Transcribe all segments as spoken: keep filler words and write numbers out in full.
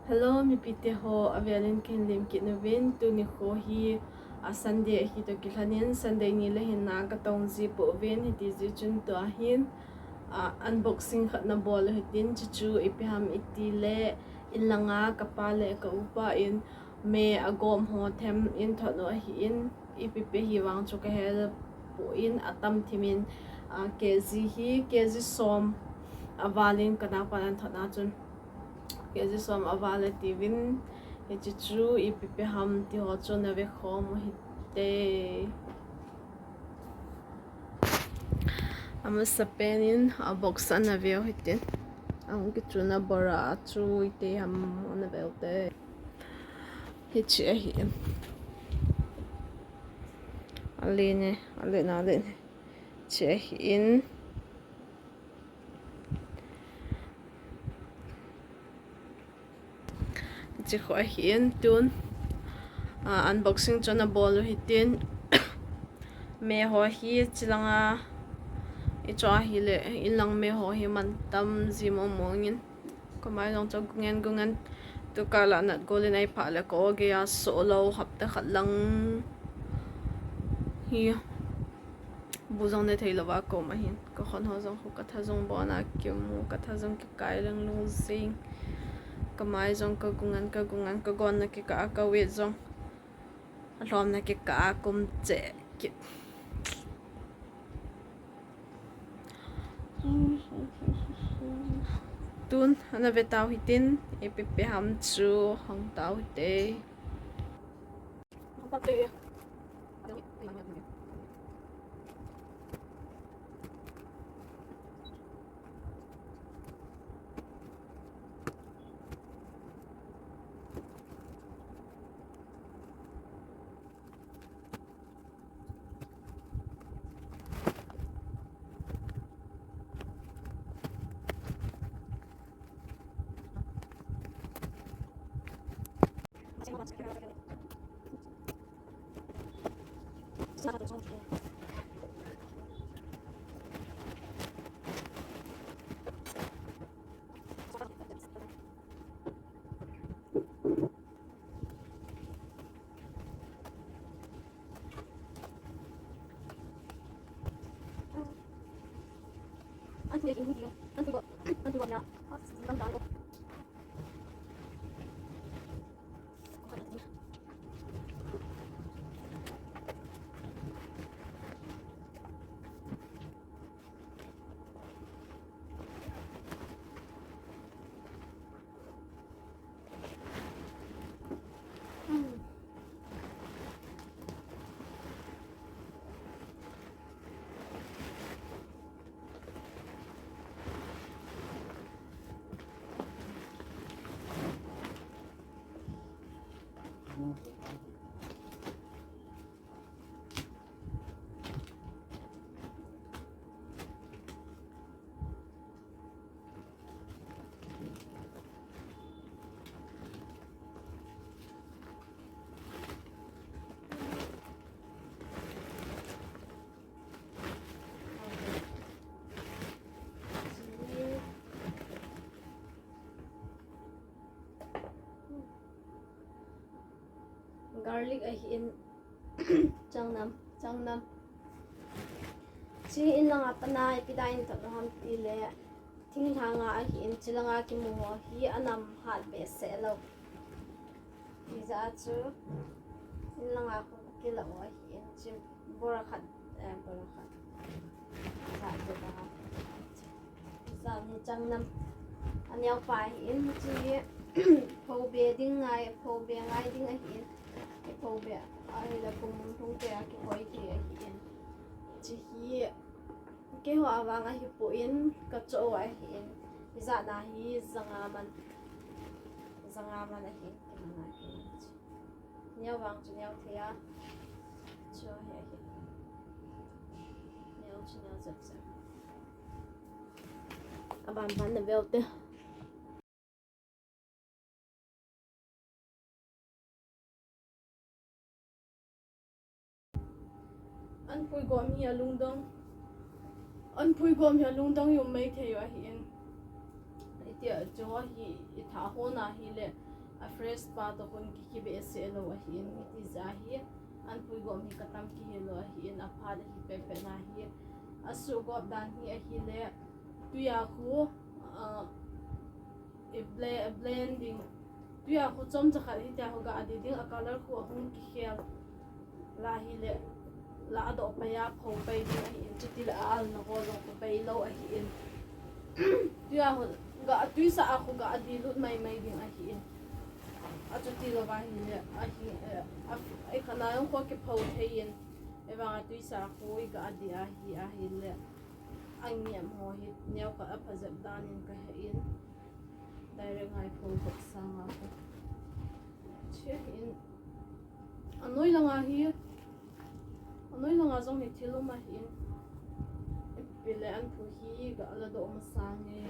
Hello, mipite ho, avelin kahin lemkit nauvin, tuni kho hi, a Sunday ahi toh kilhonin, Sunday ni le hin na katong ji pouvin, hiti ji chun tua hin, a, unboxing khat nabol u hitin, chuchu ipi ham itile, inlanga kapa le kaupa in, me agom ho them in thot u ahin, ipi pe hi vang chu kahepoi, atam thimin, a, K G hi, K G som avalin kanaopan athot na chun. K G som aval atiuvin, hiche chu ipi pe ham ti ho chu nave khom u hite. Amasapen in a box a nave u hitin. Ahung kichuna bora chu itiham nave u hite. Hiche ahin. Alen e, alen, alen e. Hiche ahin. Hiche kho ahin tun, a, unboxing chu nabol u hitin. Me ho hi chilanga, icho ahile, inlang me ho hi mantam ji mong mongin. Kamai jong chu gungen gungen, tukal a nat golin ahi phat le kagei a soh lou hapta khat lang hi. Bu jong ne thei louva kom ahin. Kakhon ho jong khu katha jong bon a kimu, katha jong kikai leng lung jing. Kamai jong kagungan, kagungan, kagonna kikah a, kawet jong alhomna kikah a kum cheh kit. Tun, ana ve tau hitin, ipi pe ham chu hong tau hite. Garlic ahin, changnam, changnam. Chi in langa pana ipi dinga thot u ham tile, thinglhanga ahin, chilanga kimu ho hi anam hat behseh lou. Hijeh a chu, in langa khu kilah u ahin, chi bora khat, eh, bora khat. Jat te ba. Jat hi changnam. Aneo pa ahin, chi phobe ding ngai, phobe ngai ding ahin. Phobe ahile kum lhung te a kihoi thei ahin. Chi hi, keiho a vang ahipoi, kachoh u ahin. Hijat na hi janga man. Janga man ahin, kiman ahin. Neo vang chu neo thei a. Chu hi ahin. Neo chu neo jep jep. Aban ban na veu te. Anpui gom hi alungdong. Anpui gom hi alungdong jong maithei u ahin. Itia chu hi itha hon ahile. A fresh pa toh khun kikhe behseh lou ahin, hiti jeh a hi anphui gom hi katam kihil lou ahin, aphat ahi pehpeh na hi. Asuh gop dan hi ahile, tui a khu, ah, i ble-, blend ding. Tui a khu chomcha khat hitia khu ga adi ding, a color khu ahung kikhel. La hile, la adoh pai a pho pai ding ahin, chuti le a alna ho jong pho pai lou ahin. Tui a khu ga, tuisa a khu ga adi lut maimai ding ahin. Achuti lou va hile, ahi, eh, a, ei khat na jong khu kipho thei in. Ahivang a tuisa a khu i ga adi ahi, ahile. Angem ho hi neo khat apha jep dan in kahe in. Direct ngai pho khat sang a khu. Che in. Anoi langa hi, anoi langa jong hi thil um ahin. Ipi le anphui hi ga ladoh masang e.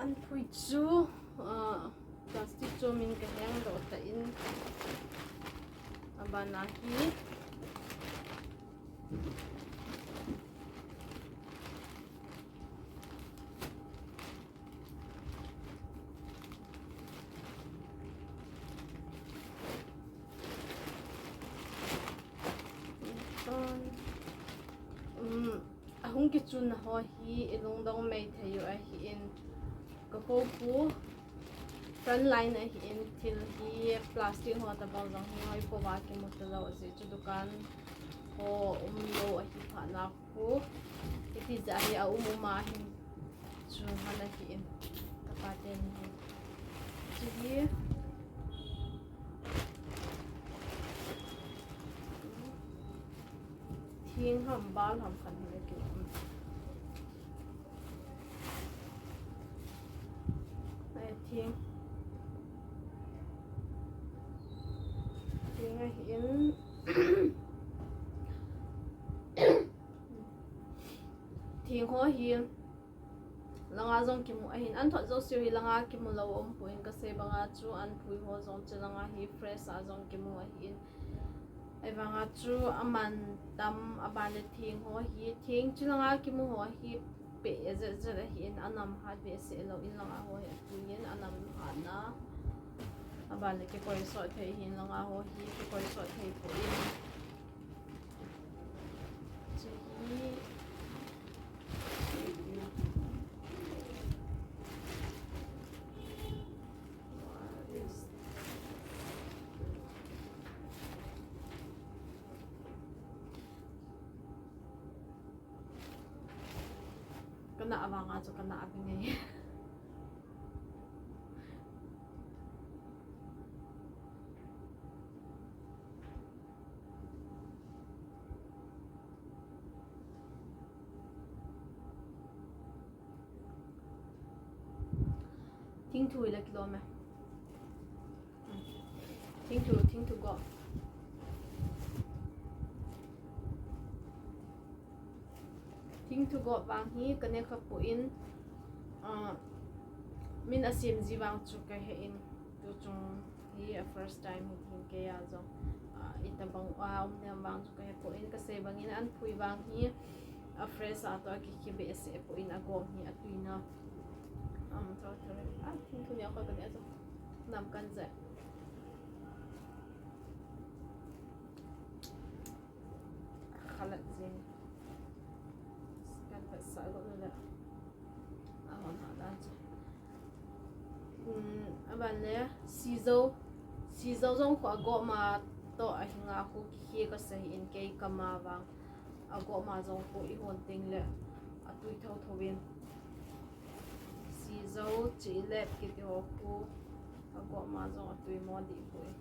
Anphui chu, ah, plastic chu min kaheng doh tan, abana hi. Um, ahung kichun ho hi i lungdong mai thei u ahin, ka kho khu front line ahin, thil hi plastic ho tabang jong hi hoi po va kimu talou, ajeh chu dukan ho um lou ahi phat na khu, hiti jeh a hi a um um a hin chun han ahin, ka pa ten hi. Chu hi thing ham, bal ham khat hi le ki um. Ai, thing. Thing ahin. Thing ho hi langa jong kimu ahin, an thot jouse hi langa kimu lou um poi, kasei banga chu anphui ho jong chu langa hi fresh a jong kimu ahin. Ahivanga chu aman tam, aban le thing ho hi, thing chu langa kimu ho hi peh jet jet ahin, anam hat behseh lou in langa ho hi atui in, anam hat na. Aban le kikoi sot thei hin, langa ho hi kikoi sot thei poi. Chu hi. Kana avanga chu kana avinei. Thingthu ila kilom e. Thingthu, thingthu gop. Thingthu gop vang hi kaneh kha poi, ah, min asem ji vang chu kahe in, tu chung hi a first time hi thing kei a jong, ah, itabang a um nem vang chu kahe poi, kasei bangin anphui vang hi a fresh a toh akikhe behseh poi, agom hi atui na. Um, sorry, sorry. Ah, thingthu neo khat kaneh a chu. Nam kan jai. Khalat jing. Kan vet sa go le. Ahon ha dan chu. Um, aban le, sijou. Sijou jong khu agom a toh ahinga khu kikhe kasei in kei kama vang. Agom a jong khu ihon teng le atui thotho in. Sijou, chilep kiti ho khu agom a jong atui mo deh poi.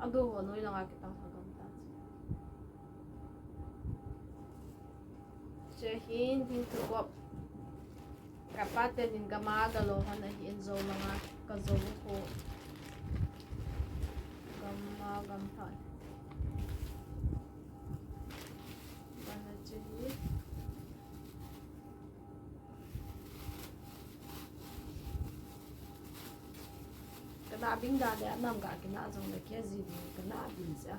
Adu ho noi langa kitang lha gam ta. Che hin thingthu gop. Kapa ten in gam a galo hon ahin, jou langa kajou khu. Gam a gam lha. Bana che hi. Kana bing da le, anam ga kina jong le kia ji bing kana bing sia.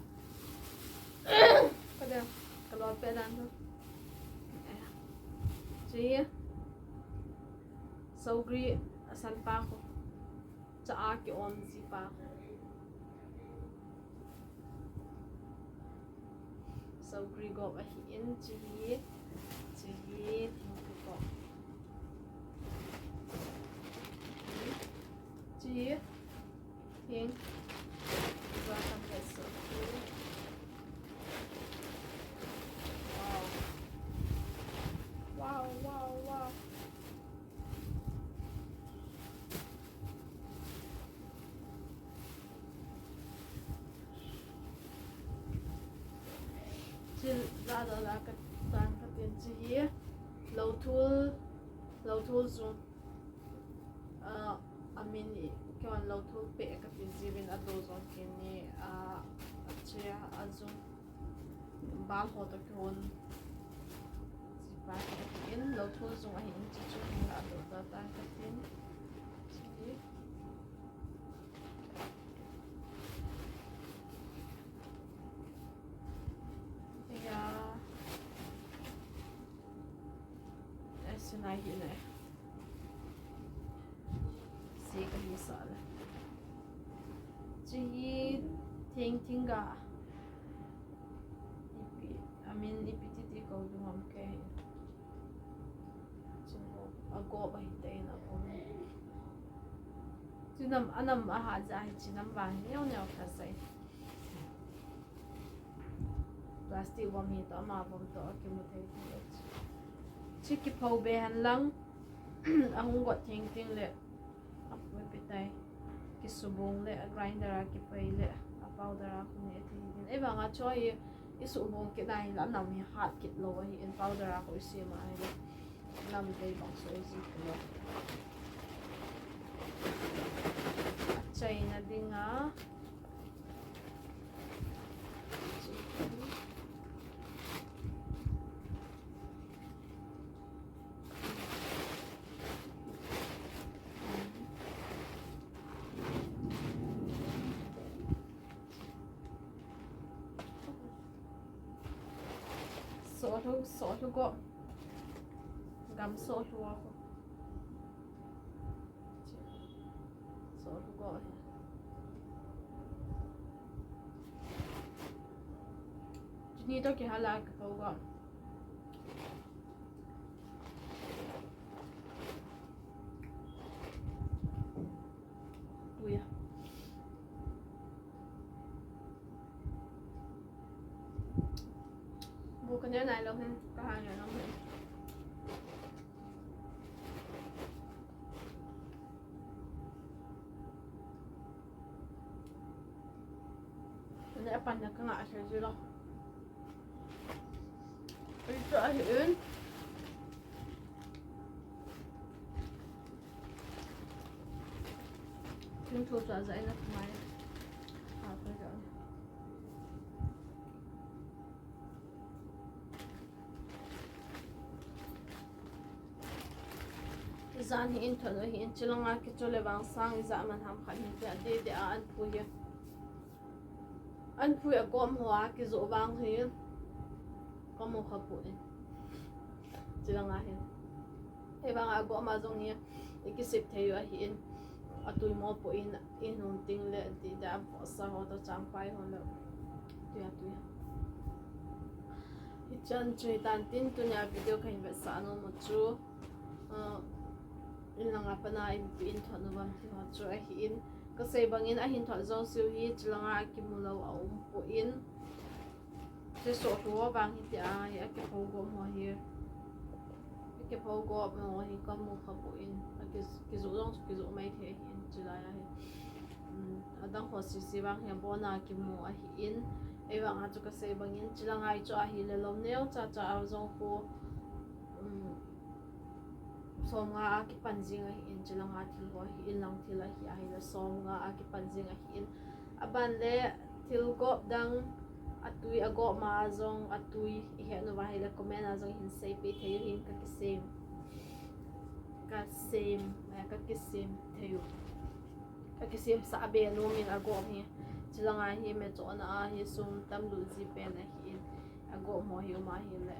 Kada, ka Pe dan tu. Chu hi sogri asan pa khu. Cha a kiom ji pa khu. Sogri gop ahi in, chu hi, chu hi thingpi gop. Chu hi thing. Welcome, guys. So, wow. Wow, wow, wow. Chu la la la ka tan ka tin chu hi. Lo thul, lo thul zung. Ah, amin i, keiman lo thul pe ka ti jiuvin a do zong kini, ah, a chia, a zung. Bal ho to kihon. Sipa ka ti in, lo thul zung ahi in, chu chu la do ta ta ka tin. Chi. Ya. Ai, sinai hi ne. Si ka hi sa le. Chi hi thing thing ga. Ipi, amin ipi ti ti ko du ngam ke. Chi ho, a gop ahi te in a gop. Chi nam, a nam a ha ja hi chi nam vang neo neo ka sai. Plastic vom hi to, ama vom to, a kimu thei thei. Chi kipho be hen lang, a hung got thing thing le, a pui pi tai. Kisubung le, a grinder a kipai le, a powder a khu ne thei thei. Ei vang a chu hi, i subung kit na hi la nam hi hat kit lo ahi in powder a khu i sem a hi le. Nam dei bang so easy kilo. China ding a. Sohlu, sohlu go. Gam sohlu a ko. Sohlu go. Chini to kihal a ka ko go. Tui a. Bu ka ne nai lou hin, ka ha nai lou hin. Ane apan na ka nga a se ji lou. Ui, chu ahi in. Thingthu chu a ja in a kumai. A, ka ja. Jan hi in thon u hi in, chilanga kicho le vang sang ija man ham khat hin te a de de a an phu hi. An phui a gom ho a kijoh vang hi ka mu kha poi. Chilanga hi. Ei vang a gom a jong hi i kisip thei u ahi in. A tui mo poi in i nung ting le ti da a phosa ho to chang pai ho le. Tui a tui. Hichan chu hi tan tin tunia video ka hin vetsah nom u chu. Ah, in langa pana ipi in thot u vam ti ho chu ahi in. Ka sei bangin a hin thot jo siu hi chilanga a kimu lou a um poi in. Che sohlu vang hi ti a hi a kipho gom ho hi. A kipho gom ho hi ka mu kha poi in. A ki, kijoh jong chu kijoh mai thei ahi in chilai a hi. Um, a dang ho sisi vang hi a bon a kimu ahi in. Ei vang a chu ka sei bangin chilanga hi chu ahi le lom neo cha cha a jong khu. Um, Som nga a kipan jing ahi in, chilanga thil ho ahi in, lang thil ahi, ahi le som nga a kipan jing ahi in. A ban le thil gop dang, a tui a gop ma jong, a tui i he nu va hi le comment a jong hin sei pe thei u hin ka kisem. Ka sem, eh, ka kisem thei u. Ka kisem sa be nom in a gop hi. Chilanga hi me chona a hi sum tam lut ji pen ahi in. Agoh mo hi um ahile,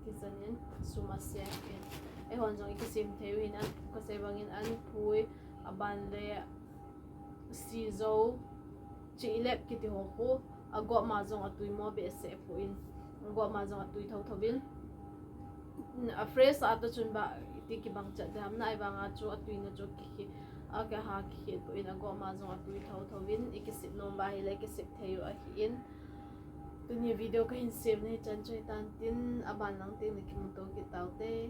kijan in sum asem in. Eihon jong ikisem thei u hin, an kasei bangin an phui, aban le sijou, chilep kiti ho khu, agoh ma jong atui mo behseh poi. Agoh ma jong atui thotho in. A fresh a toh chun ba iti kibang chet ding ham, ahivanga chu atuina chu kikhi, akiha kikhi poi, agoh ma jong atui thotho in, ikisep nom uva ahile kisep thei u ahin. Tuni video kahin sem na hichan chu hitan tin, aban lang teng le kimuto kit taute.